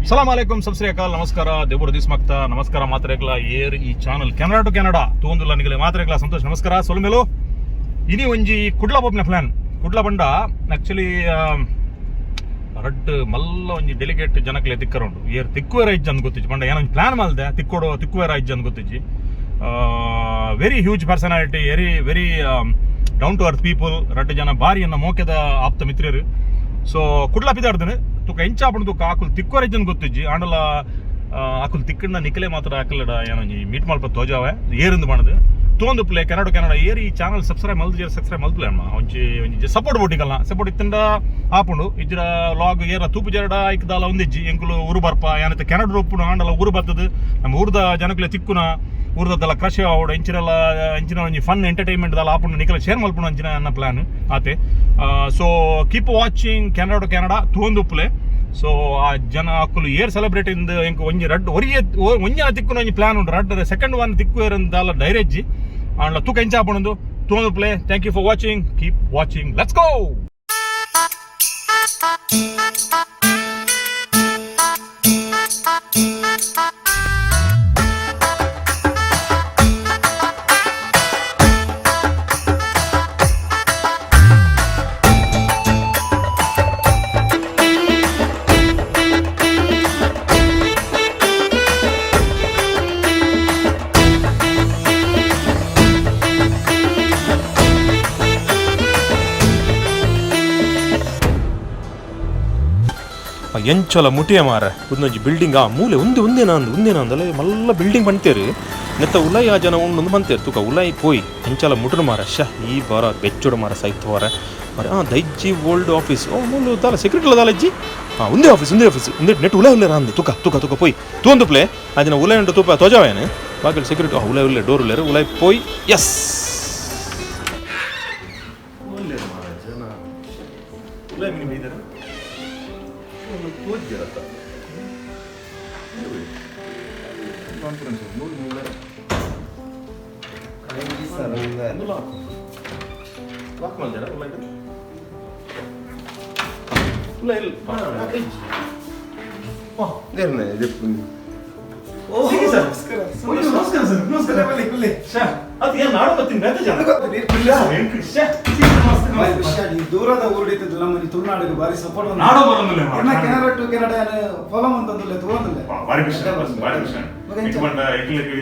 ಸಲಾಮ್ ಅಲೈಕುಮ್, ಸತ್ ಶ್ರೀ ಅಕಾಲ್, ನಮಸ್ಕಾರ. ದೇವರು this ಮಕ್ತ ನಮಸ್ಕಾರ ಮಾತ್ರೆಗ್ಲ. ಏರ್ ಈ ಚಾನಲ್ ಕೆನಡಾ ಟು ಕೆನಡಾ ತೂಂದುಲ್ಲ ನಿಗಲೆ ಮಾತ್ರೆಗ್ಲ ಸಂತೋಷ್ ನಮಸ್ಕಾರ. ಸೊಲ್ಮೆಲು. ಇನಿ ಒಂಜಿ ಕುಡ್ಲ ಪೋಪಿನ ಪ್ಲಾನ್. ಕುಡ್ಲ ಬಂಡ ಆಕ್ಚುಲಿ ರಡ್ಡ್ ಮಲ್ಲ ಒಂಜಿ ಡೆಲಿಗೇಟ್ ಜನಕ್ಲೆ ತಿಕ್ಕರುಂಡು. ಏರ್ ತಿಕ್ಕುವೆರ ಇಜ್ಜ ಅಂದ್ ಗೊತ್ತಿಜ್ಜಿ. ಪಂಡ ಏನೊಂಜಿ ಪ್ಲಾನ್ ಮಲ್ದೆ, ತಿಕ್ಕೊಡು ತಿಕ್ಕುವೆರ ಇಜ್ಜ ಅಂದ್ ಗೊತ್ತಿಜ್ಜಿ. Very huge personality, very very down to earth people. ರಡ್ಡ್ ಜನ ಬಾರಿ ಎನ್ನ ಮೋಕೆದ ಆಪ್ತ ಮಿತ್ರರು. ಸೊ ಕುಡ್ಲ ಪಿದಾಡ್ದನೆ ತುಕ ಎಂಚಾಪುಂಡು ತುಕ. ಆಕುಲು ತಿಕ್ಕುವೆರ ಇಜ್ಜಂದ್ ಗೊತ್ತಿಜ್ಜಿ. ಆಂಡಲ ಆಕುಲು ತಿಕ್ಕಂಡ ನಿಕಲೆ ಮಾತ್ರ ಆಕಲಡ ಏನೊಂಜಿ ಮೀಟ್ ಮಲ್ಪ ತೋಜಾವೆ ಏರಿಂದು ಪಂಡದು ತೋಂದು ಪ್ಲೇ ಕೆನಡ ಕೆನಡ. ಏರ್ ಈ ಚಾನಲ್ ಸಬ್ಸ್ಕ್ರೈಬ್ ಮಲ್ದು ಸಬ್ಸ್ಕ್ರೈಬ್ ಮಲ್ಪಲೆ ಅಮ್ಮ. ಒಂಜಿ ಒಂಜಿ ಸಪೋರ್ಟ್ ಬೋಟಿಕಲ್ಲ. ಸಪೋರ್ಟ್ ಇತ್ತಂಡ ಆಪುಂಡು. ಇಜ್ರ ಲಾಗ್ ಏರ ತೂಪು ಜರಡ ಐಕ್ ದಾಲ ಒಂದಿಜ್ಜಿ. ಎಂಕುಲು ಊರು ಬರ್ಪ ಯಾನತ್ತೆ ಕೆನಡ ಉಪ್ಪುನು. ಆಂಡಲ ಊರು ಬರ್ತದೆ, ನಮ್ಮ ಊರ್ದ ಜನಕ್ಲೆ ತಿಕ್ಕುನ, ಊರ್ದದಲ್ಲ ಕ್ರಶ್ ಆವಡು, ಎಂಚಿನೆಲ್ಲ ಎಂಚಿನ ಒಂಜಿ ಫನ್ ಎಂಟರ್ಟೈನ್ಮೆಂಟ್ ದಾಲ ಆಪುಂಡು, ನಿಕಲ ಶೇರ್ ಮಲ್ಪುಂಡು ಅಂಚಿನ ಅನ್ನ ಪ್ಲಾನ್ ಆತೆ. So keep watching Canada to Canada ತೂವೊಂದು ಉಪ್ಪುಲೆ. ಸೊ ಆ ಜನ ಅಕುಲು ಏರ್ ಸೆಲೆಬ್ರೇಟ್ ಇಂದ ಎಂಕ್ ಒಂಜಿ ರಡ್ಡ್ ಒರಿಯೆ ಒಂಜಿ ತಿಕ್ಕುನ ಒಂಜಿ ಪ್ಲಾನ್ ಉಂಡು. ರಡ್ಡ್ ಸೆಕೆಂಡ್ ಒನ್ ತಿಕ್ಕುವೆರ್ ದಾಲ ಡೈರೆಜ್ಜಿ. ಆಂಡ ತೂಕ ಎಂಚ ಆಪುಂಡು ತೂವೊಂದು ಉಪ್ಪುಲೆ. Thank you for watching, keep watching, let's go. ಎಂಚಲ ಮುಟಿಯ ಮಾರ ಒಂದೊಂಜಿ ಬಿಲ್ಡಿಂಗ್. ಆ ಮೂಲೆ ಒಂದೇ ಒಂದೇ ನಾಂದು ಒಂದೇ ನಾಂದಲ್ಲ ಮಲ್ಲ ಬಿಲ್ಡಿಂಗ್ ಪಂತೇರು. ನೆತ್ತ ಉಲೈ ಆ ಜನ ಉಂಡು ಪಂತೇರು. ತುಕ ಉಲೈ ಪೋಯಿ ಎಂಚಲ ಮುಟುನು ಮಾರ. ಶ ಈ ಬಾರ ಬೆಚ್ಚೊಡು ಮಾರ ಸೈತ್ ವಾರ ಮಾರ. ಆ ದೈಜಿ ಓಲ್ಡ್ ಆಫೀಸ್. ಓ ಮೂಲು ದಾಲ ಸೆಕ್ರೆಟರಿ ದಾಲ ಇಜ್ಜಿ. ಆ ಒಂದೇ ಆಫೀಸ್, ಒಂದೇ ಆಫೀಸ್, ಒಂದೇ ನೆಟ್ ಉಲೈ ಉಲ್ಲೇರ ಅಂದು. ತುಕ ತುಕ ತುಕ ಪೋಯಿ ತೂಂದು ಪ್ಲೇ. ಆ ಜನ ಉಲೈ ಉಂಟು ತೂಪ ತೋಜಾವೇನೆ. ಬಾಕಿ ಸೆಕ್ಯೂರಿಟಿ ಉಲೈ ಉಲ್ಲೆ ಡೋರ್ ಉಲ್ಲೇರು. ಉಲೈ ಪೋಯ್. ಎಸ್ ಜನ ಉಲೈ ಮಿನಿ ಬೈದಾರ ತೋಜ್ಜಿರತ್ತ. ಕಾನ್ಫರೆನ್ಸ್ ಲಾಕ್ ಮಲ್ದೇರ ಉಲೈ ಉಲೈ ನೇರ್ನೆ ಜೆಪ್ಪುಂದು. ಸರ್, ನಮಸ್ಕಾರ ಸರ್, ನಮಸ್ಕಾರ. ಅದು ಏನು ನಾಡು ಬರ್ತೀನಿ ಬೇತೆ ಜನ. ದೂರದ ಊರುಡಿತ್ತದಲ್ಲ ನಮ್ಮ ತುಳುನಾಡಿಗೆ ಬಾರಿ ಸಪೋರ್ಟ್. ನಾಡೋ ಬರೋದಿಲ್ಲ. ಎನ್ನ ಕೆನರಾ ಟು ಕೆನಡಾ ಫಾಲೋ ಅಂತಂದಿಲ್ಲ, ತಗೊಂದಿಲ್ಲ. ಬಾರಿ ಖುಷಿ, ಬಾರಿ ಖುಷಿ. ಎಂಕ್ ಎಂಕ್ಲೆಗ್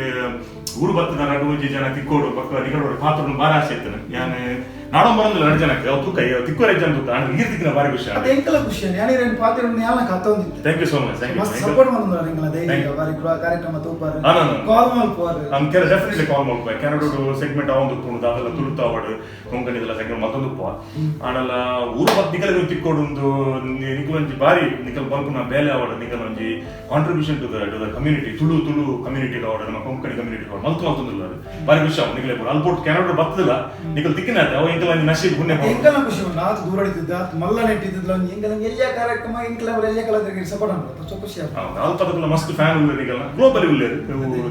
ಊರು ಬತ್ತದ ರಡ್ಡ್ ಮೂಜಿ ಜನ ತಿಕ್ಕೋಡು ಪಕ್ಕ ನಿಕಡೋಡು ಪಾತ್ರನು ಬಾರಿ ಆಸೆ ಇತ್ತು. ಯಾನ್ ನಾಡೋ ಬರೋದಿಲ್ಲ ಎರಡು ಜನಕ್ಕೆ. ಅವು ತೂಕ ತಿಕ್ಕೋರೆ ಜನ ತೂಕ ಆಂಡ ನೀರು ತಿಕ್ಕಿನ ಬಾರಿ ಖುಷಿ. ಅದು ಎಂಕಲ ಖುಷಿ. ಯಾನೇನು ಪಾತ್ರ ಯಾನ ಕತ್ತೊಂದಿತ್ತು. Thank you so much, thank you. ಮಸ್ತ್ ಸಪೋರ್ಟ್ ಬಂದ ಎಂಕಲ ಧೈರ್ಯ ಬಾರಿ ಕಾರ್ಯಕ್ರಮ ತೂಪಾರು. ಕಾಲ್ ಮಲ್ಪುವಾರು. ನಾನು ಕೆಲ ಡೆಫಿನೆಟ್ಲಿ ಕಾಲ್ ಮಲ್ಪೆ. ಕೆನಡೋಡು ಸೆಗ್ಮೆಂಟ್ ಅವೊಂದು ಉಪ್ಪುಂಡು ಅದೆಲ್ಲ ತುಳುತ ಅವಾಡು ಕೊಂಕಣಿದೆಲ್ಲ ಸೆಗ್ಮೆಂಟ್ ಮತ್ತೊಂದು ಉಪ್ಪು. ಆಂಡಲ ಊರು ಬತ್ ನಿಕಲ್ ತಿಕ್ಕೋಡು ಒಂದು ನಿಕಲ್ ಒಂಜಿ ಬಾರಿ ನಿಕಲ್ ಬಲ್ಪುನ ಬೇಲೆ ಅವಾಡು. ನಿಕಲ್ ಒಂಜಿ contribution to the community, Tulu Tulu community ಅವಾಡು, ನಮ್ಮ ಕೊಂಕಣಿ ಕಮ್ಯುನಿಟಿ ಅವಾಡು ಮಲ್ತು ಮಲ್ತೊಂದುಲ್ಲ. ಬಾರಿ ಖುಷಿ ಅವು ನಿಕಲೆ ಪೂರ ಅಲ್ಪೋಟ್ ಕೆನಡಾ ಬತ್ತದಿಲ್ಲ ನಿಕಲ್ ತಿಕ್ಕಿನ ಅವು ಎಂಕಲ್ ಒಂಜಿ ನಶೀಬ್ ಪುಣ್ಯ. ಎಂಕಲ ಖುಷಿ ಉಂಟು. ಆತು ದೂರ ಇದ್ದಿದ್ದ ಮಲ್ಲ ನೆಟ್ಟಿದ್ದಿದ್ಲ ಒಂಜಿ ಎಂಕಲ ಎಲ್ಲ ಕಾರ್ಯಕ್ರಮ ಎಂಕಲ ಎಲ್ಲ ಕಲಾವಿದರಿಗೆ ಸಪೋರ್ಟ್ ಉಂಟು. ಸೊ ಖುಷಿ ಆಯ್ತು. ಅಲ್ಪದಕ್ಕೆಲ್ಲ ಮಸ್ತ್ ಫ್ಯಾನ್ ಉಲ್ಲೇರು ನಿಕಲ್ನ. ಗ್ಲೋಬಲಿ ಉಲ್ಲೇರು,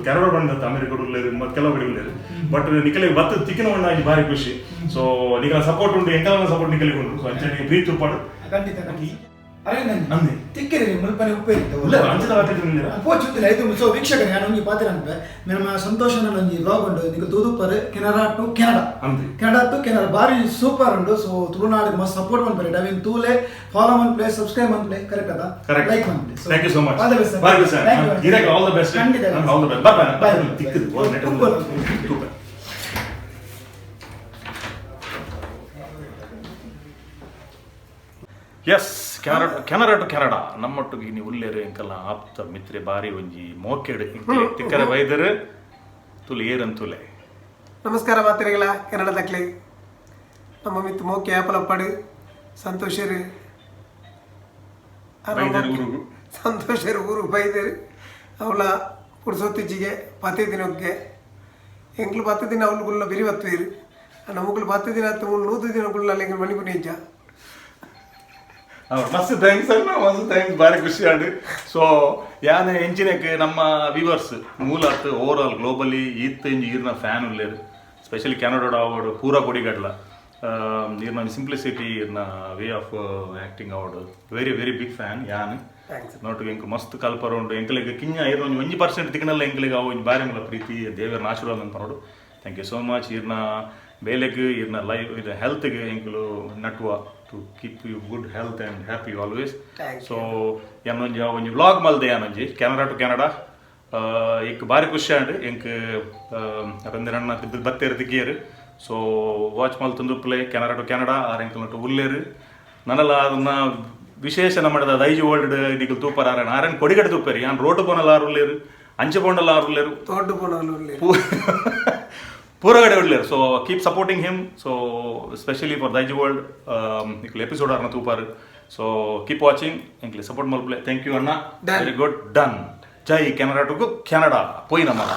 ಕೆನಡಾ ಬಂದತ್ತ ಅಮೆರಿಕ ಉಲ್ಲೇರು ಮತ್ತೆ ಕೆಲವು ಕಡೆ ಉಲ್ಲೇರು. ಬಟ್ ನಿಕಲಿಗೆ ಬತ್ತ ತಿಕ್ಕಿನ ಒಂದಾಗಿ ಭಾರಿ ಖುಷಿ. ಸೊ ನಿಕಲ ಸಪೋರ್ಟ್ ಉಂಟು, ಎಂಕಲನ ಸಪೋರ್ಟ್ ನಿಕಲಿಗೆ ಉಂಟು. ಸೊ ಅಂಚನೆ ಪ್ರೀತಿ ಉಪ್ಪಾಡು. ಖಂಡಿತ ಖಂಡಿತ. ಅರೆ ಅಂದೆ. ತಿಕ್ಕಿರಿ ಮುಲ್ಪನೆ ಉಪ್ಪೆ ಇತ್ತು. ಉಲ್ಲೇರು ಅಂಚಿನ ವಾತಿದ್ದು. ಪೋಚುತ್ತಿಲ್ಲ ಐದು. ಸೊ ವೀಕ್ಷಕರೇ, ನಾನು ಒಂಜಿ ಪಾತ್ರ ಅನ್ಪೆ. ನಮ್ಮ ಸಂತೋಷನ ಒಂಜಿ ಬ್ಲಾಗ್ ಉಂಟು, ನಿಕಲ್ ತೂದುಪ್ಪರು ಕೆನರಾ ಟು ಕೆನಡಾ. ಅಂದೆ. ಕೆನಡಾ ಟು ಕೆನಡಾ ಬಾರಿ ಸೂಪರ್ ಉಂಟು. ಸೊ ತುಳುನಾಡಿಗೆ ಮಸ್ತ್ ಸಪೋರ್ಟ್ ಮನ್ಪರೆ. ಅವಿನ್ ತೂಲೆ, ಫಾಲೋ ಮನ್ಪ್ಲೆ, ಸಬ್ಸ್ಕ್ರೈಬ್ ಮನ್ಪ್ಲೆ. ಕರೆಕ್ಟ್ ಅದ? ಕರೆಕ್ಟ್. ಲೈಕ್ ಮನ್ಪ್ಲೆ. Thank you so much. All the best. ಬಾರಿ ಖುಷಿ. ಹಿರೇಕ್ ಆಲ್ the best. ಖಂಡಿತ. All the best. Bye. Bye. Bye. ತಿಕ್ಕಿದ್ದು ಉಪ್ಪು. Yes, Canada Canara to Canada ನಮ್ಮೊಟ್ಟಿಗೆ ಇನಿ ಉಲ್ಲೇರು ಎಂಕಲ್ನ ಆಪ್ತ ಮಿತ್ರೆ. ಬಾರಿ ಒಂಜಿ ಮೋಕೆಡ್ ಇಂಕ್ಲೆ ತಿಕ್ಕರೆ ಬೈದರು. ತುಲೆ ಏರಂತುಲೆ. ನಮಸ್ಕಾರ ಮಾತಿರಿಗಳ ಕೆನಡದಕ್ಲೆ. ನಮ್ಮ ಮಿತ್ತು ಮೋಕೆ ಆಪಲಪ್ಪಾಡು ಸಂತೋಷರು ಬೈದೆರ್ ಊರುಗು. ಸಂತೋಷರು ಊರು ಬೈದರು. ಅವಳ ಪುರ್ಸೊತ್ತಿಜ್ಜಿಗೆ ಪತ್ತೆ ದಿನಕ್ಕೆ ಎಂಕ್ಲು 10 ದಿನ ಅವಳು ಗುಲ್ಲ ಬಿರಿ ಬತ್ತುವೀರು. ನಮ್ಮಗಳು 10 ದಿನ ಹತ್ತು 100 ದಿನ ಗುಲ್ಲ ಎಂಗ್ಲು ಮಣಿಪು ನಿಜ. ಮಸ್ತ್ thanks ಅಣ್ಣ, ಮಸ್ತ್ thanks, ಬಾರಿ ಖುಷಿ ಆಂಡ್. ಸೊ ಯಾನ್ ಎಂಚಿನಕ್ಕೆ ನಮ್ಮ ವ್ಯೂವರ್ಸ್ ಮೂಲ ಓವರ್ ಆಲ್ ಗ್ಲೋಬಲಿ ಈತ್ ಇಂಜಿ ಈರ್ನ ಫ್ಯಾನ್ ಉಲ್ಲೇರು. ಸ್ಪೆಷಲಿ ಕೆನಡಾಡ್ ಆವಡ್ ಪೂರಾ ಕೊಡಿಗಡ್ಲ ಈರ್ನ ಸಿಂಪ್ಲಿಸಿಟಿ, ಈರ್ನ ವೇ ಆಫ್ ಆಕ್ಟಿಂಗ್ ಆವಡ್, ವೆರಿ ವೆರಿ ಬಿಗ್ ಫ್ಯಾನ್ ಯಾನ್. Thanks. ನೋಟು ಎಂಕ್ ಮಸ್ತ್ ಕಲ್ಪರ ಉಂಡು. ಎಂಕಲೆಗ್ ಕಿಂಜ ಏರ್ ಒಂಜಿ 1% ತಿಕ್ಕನಲ್ಲ ಎಂಕಲೆಗ್ ಅವು ಒಂಜಿ ಬಾರಿ ಮುಲ್ಲ ಪ್ರೀತಿ ದೇವರನ ಆಶೀರ್ವಾದ ಅಂತ ನೋಡು. Thank you so much. ಇರ್ನ ಬೇಲೆಗ್ ಇರ್ನ ಲೈಫ್ ಇರ್ನ ಹೆಲ್ತ್ಗೆ ಎಂಕುಲು ನಟುವ to keep you good health and happy always. Thank so ಯಾನೊಂಜಿ ಒಂಜಿ ವ್ಲಾಗ್ ಮಲ್ದೆ ಯಾನೊಂಜಿ ಕೆನರಾ ಟು ಕೆನಡಾ. ಎಂಕ್ ಬಾರಿ ಖುಷಿ ಆಂಡ್. ಎಂಕ್ ರಂದಿರಣ್ಣ ಬತ್ತೇರು ತಿಕ್ಕಿಯರು. ಸೊ ವಾಚ್ ಮಲ್ತೊಂದು play Canara to Canada. R ಎಂಕಲ್ nut ಉಲ್ಲೇರು. ನನಲ ಅದನ್ನ ವಿಶೇಷ ನಮ್ಮ ದೈಜಿ ವರ್ಲ್ಡ್ ನಿಕಲ್ ತೂಪರ್ ಆರನ್ ಆರನ್ ಕೊಡಿಗಡೆ ತೂಪೇರು. ಯಾನ್ ರೋಡ್ ಪೋನಲ ಆರು ಉಲ್ಲೇರು, ಅಂಚೆ ಪೋಂಡಲ ಆರು ಉಲ್ಲೇರು, ತೋಟು ಪೋನವಲು ಉಲ್ಲೇರು. ಪೂರಗಡೆ ಉಲ್ಲೇರು. So keep supporting him. So specially for Daiji world ನಿಕಲ್ episode ಆರ್ನ ತೂಪಾರು. ಸೊ ಕೀಪ್ ವಾಚಿಂಗ್, ಎಂಕ್ಲೆ ಸಪೋರ್ಟ್ ಮಲ್ಪಲೆ. Thank you ಅಣ್ಣ. Done. Very good, done. ಜೈ ಕೆನರಾ ಟು ಕೆನಡಾ. ಪೋಯಿನ ಮರ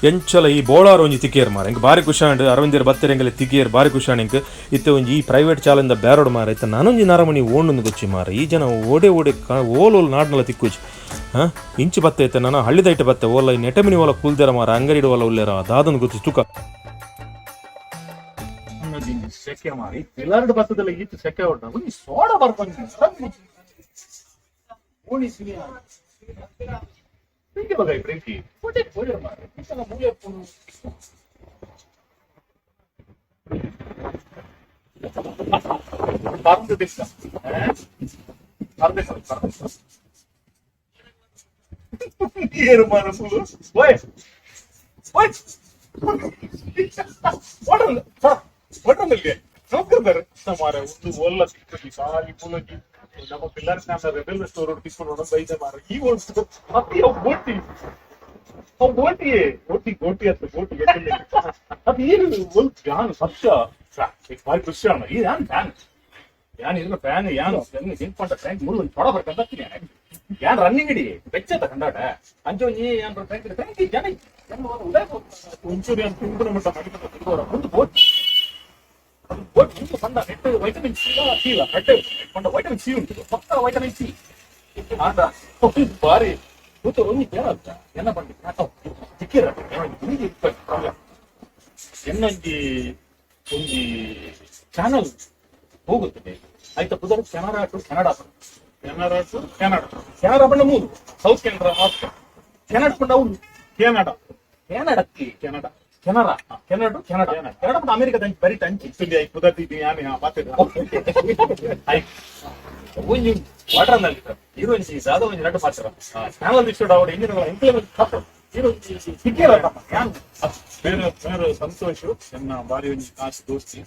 ಎಂಚಲ ಈ ಬೋಳಾರ್ ಒಂಜಿ ತಿಕ್ಕಿಯರ್ ಮಾರ. ಎಂಕ್ ಬಾರಿ ಖುಷಿ ಆಂಡ್. ಅರವಿಂದರ್ ಬತ್ತೆರ್ ಎಂಗಲೆ ತಿಕ್ಕಿಯರ್, ಬಾರಿ ಖುಷಿ ಆಂಡ್ ಎಂಕ್. ಇತ್ತೆ ಒಂಜಿ ಈ ಪ್ರೈವೇಟ್ ಚಾಲಿಂದ ಬ್ಯಾರೋಡ್ ಮಾರ. ಇತ್ತೆ ನಾನೊಂಜಿ ನರಮಣಿ ಓಂಡೊಂದು ಗೊಚ್ಚಿ ಮಾರ. ಈ ಜನ ಓಡೆ ಓಡೆ ಓಲ್ ಓಲ್ ನಾಡ್ನಲ ತಿಕ್ಕುಜಿ. ಹಾಂ, ಇಂಚಿ ಬತ್ತೆ ಇತ್ತೆ ನಾನು ಹಳ್ಳಿದೈಟ ಬತ್ತೆ. ಓಲ ಈ ನೆಟಮಿನಿ ಓಲ ಕುಲ್ದೆರ ಮಾರ, ಅಂಗಡಿಡು ಓಲ ಉಲ್ಲೇರ ದಾದನ್ ಗೊತ್ತಿ ತುಕ ಸೆಕೆ ಮಾರಿ ಎಲ್ಲಾರು ಬರ್ತದಲ್ಲ ಈತ ಸೆಕೆ ಹೊಡ್ಡ ಒಂಜಿ ಸೋಡ ಬರ್ಪಂಜಿ ಓಣಿ ಸಿನಿಯಾ ಪ್ರೀತಿ ಬಗಾಯಿ ಪ್ರೀತಿ ಫೋಟೆ ಪೋಯರ್ ಮಾರೆ ಈತನ ಮೂಲೆ ಪುನು ಪರಂದು ದಿಕ್ಕ ಪರಂದೆ ಪರಂದೆ ಏರು ಮಾರ ಪುಲು ಓಯ್ ಓಯ್ ವಾಟರ್ ಸರ್ ವಾಟರ್ ಮಿಲ್ಗೆ ನಮಸ್ಕಾರ ಸರ್. ಮಾರೆ ಒಂದು ಒಲ್ಲ ತಿಕ್ಕಿ ಸಾರಿ ಪುಲಗಿ ನಮ್ಮ ಪಿಲ್ಲರ್ ಸ್ಟ್ಯಾಂಡ್ ರೆಬೆಲ್ ಸ್ಟೋರ್ ತಿಕ್ಕೊಂಡು ಬೈದ ಮಾರ. ಈ ಒಂದು ಅತಿ ಅವು ಗೋಟಿ ಅವು ಗೋಟಿ ಗೋಟಿ ಗೋಟಿ ಅಂತ ಗೋಟಿ ಗೊತ್ತಿಲ್ಲ. ಅದು ಏನು ಒಂದು ಯಾನು ಸತ್ಯ ಭಾರಿ ಖುಷಿ ಅಣ್ಣ. ಈ ಯಾನ್ ಫ್ಯಾನ್ ಯಾನ್ ಇದ್ರ ಫ್ಯಾನ್ ಯಾನು ಹೆಂಗ್ ಪಂಡ ಟ್ಯಾಂಕ್ ಮುಳ್ಳು ಒಂದು ತೊಡ ಬರ್ಕಂತ ಯಾನ್ ರನ್ನಿಂಗ್ ಇಡಿ ಬೆಚ್ಚತ ಕಂಡಾಟ ಅಂಚೊಂಜಿ ಯಾನ್ ಟ್ಯಾಂಕ್ ಟ್ಯಾಂಕ್ ಜನ ಉದಯ ಒಂಚೂರು ಯಾನ್ ತುಂಬಿನ ಮಟ್ಟ ಮಾಡಿದ ಒಂದು ಬೋಟ್ ಬೋಟ್ ಮುಂದೆ ಪಂಡ ನೆಟ್ ವೈಟಮಿನ್ ಸಿ ಸಿ ಇಲ್ಲ ನೆಟ್ ಪಂಡ ವೈಟಮಿನ್ ಸಿ ಉಂಟು ಪಕ್ಕ ವೈಟಮಿನ್ ಸಿ ಆಂಡ ಬಾರಿ ಕೂತು ಒಂಜಿ ಕೇಳತ್ತ ಎನ್ನ ಪಂಡಿ ತಿಕ್ಕಿರ ಎನ್ನೊಂಜಿ ಒಂಜಿ ಚಾನಲ್ ಹೋಗುತ್ತದೆ ಆಯ್ತಾ ಪುದರ್ Canara to Canada, Canara to Canada, Canara ಪಂಡ ಮೂರು ಸೌತ್ ಕೆನರಾ ನಾರ್ತ್ ಕೆನಡಾ ಪಂಡ ಅವು Canada ಕೆನಡಕ್ಕೆ Canada Canara Canada to Canada Canada ಪಂಡ ಅಮೆರಿಕದ ಅಂಚಿ ಬರಿ ಅಂಚಿ ಇಲ್ಲಿ ಪುದರ್ ಯಾನೆ ಮಾತಾಡ ಒಂಜಿ ವಾಟರ್ ನಲ್ಲಿ ಹೀರೋಯಿನ್ ಸಿ ಸಾದ ಒಂಜಿ ನಟ ಪಾತ್ರ ಚಾನಲ್ ದಿಕ್ಷ ಅವಡ ಇಂಜಿನ್ ಇಂಪ್ಲಿಮೆಂಟ್ ತಪ್ಪು ಹೀರೋಯಿನ್ ಸಿಕ್ಕಿರ ಯಾನ್ ಬೇರೆ ಬೇರೆ ಸಂತೋಷ್ ಎನ್ನ ಬಾರಿ ಒಂಜಿ ಕಾಸು ದೋಸ್ತಿ.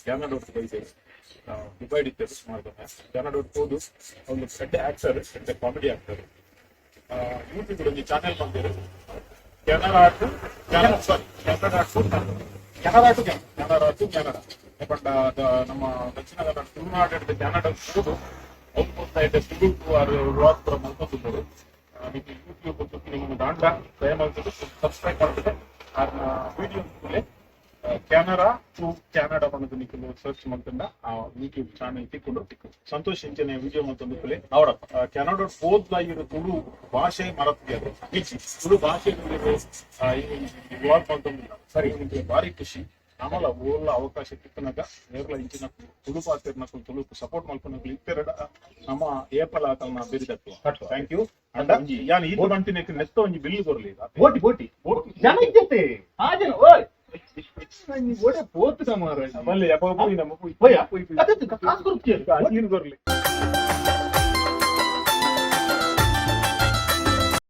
ಕೆನಡಾ ಬೈದೆ ದುಬೈಡ್ ಇತ್ತು ಸುಮಾರು. ಕೆನಡಾ ಹೋದು ಒಂದು ಎಡ್ಡೆ ಆಕ್ಟರ್, ಎಡ್ಡೆ ಕಾಮಿಡಿ ಆಕ್ಟರ್. ಯೂಟ್ಯೂಬ್ ಒಂಜಿ channel ಬಂದಿರು Canara to Canada, sorry Canara to Canara to Canara to Canada. ಪಂಡ ನಮ್ಮ ದಕ್ಷಿಣ ಕನ್ನಡ ತುಳುನಾಡು ಕೆನಡಾ ಹೋದು ಅವ್ರು ಪೊತ್ತ ಎಡ್ಡೆ ಸುಗುಂಟು ಆರು ವ್ಲಾಗ್ ಪೂರ ಮಲ್ತೊಂದುಲ್ಲೆರ್. ನಿಕ್ಕ್ ಯೂಟ್ಯೂಬ್ ನಿಮ್ಮ ದಾಂಡ ದಯಮಲ್ತುದು ಸಬ್ಸ್ಕ್ರೈಬ್ ಮಲ್ತುದು ಆರ್ನ ವಿಡಿಯೋ ತೂಲೆ. ಕೆನರಾ ಟು ಕೆನಡಾ ಪಂಡುದು ನಿಕುಲು ಸರ್ಚ್ ಮಲ್ತುಂಡ ಆ ಯೂಟ್ಯೂಬ್ ಚಾನೆಲ್ ತಿಕ್ಕುಂಡು. ಸಂತೋಷ್ ಇಂಚನೆ ವಿಡಿಯೋ ಮಲ್ತೊಂದು ಕುಲೆ. ಅವಡಪ್ಪ ಕೆನಡಾ ಪೋದ್ಲ ಇರು ತುಳು ಭಾಷೆ ಮರತ್ಗೆರ್ ತುಳು ಭಾಷೆ ವ್ಲಾಗ್ ಮಲ್ತೊಂದಿಲ್ಲ ಸರಿ. ನಿಮಗೆ ಭಾರಿ ಖುಷಿ. ನಮಲ ಓಲ್ಲ ಅವಕಾಶ ತಿಕ್ಕುನಗ ನೇರ್ಲ ಇಂಚಿನ ತುಳು ಪಾತೆರ್ನಕುಲು ತುಳುಕು ಸಪೋರ್ಟ್ ಮಲ್ಪುನಕುಲು ಇತ್ತೆರಡ ನಮ್ಮ ಏಪಲ ಆತಲ್ನ ಬೆರಿದಟ್ಟು. Thank you. ಅಂಡ ಯಾನ್ ಈತ್ ಬಂತಿನೆಕ್ ನೆತ್ತ ಒಂಜಿ ಬಿಲ್ ಕೊರ್ಲಿ. ಬೋಟಿ ಬೋಟಿ ಬೋಟಿ ಜನ ಇಜ್ಜತೆ ಆ ಜನ ಓಯ್ ಓಡೆ ಪೋತುದ ಮಾರ್ರೆ. ಬಲ್ಲೆ ಯಪ್ಪ ಪೋಯಿ ನಮ್ಮ ಪೋಯಿ. ಪೋಯ ಅದೇ ಕಾಸು ಕೊರ್ಪಿಯರು. ನೀನು ಕೊರ್ಲಿ.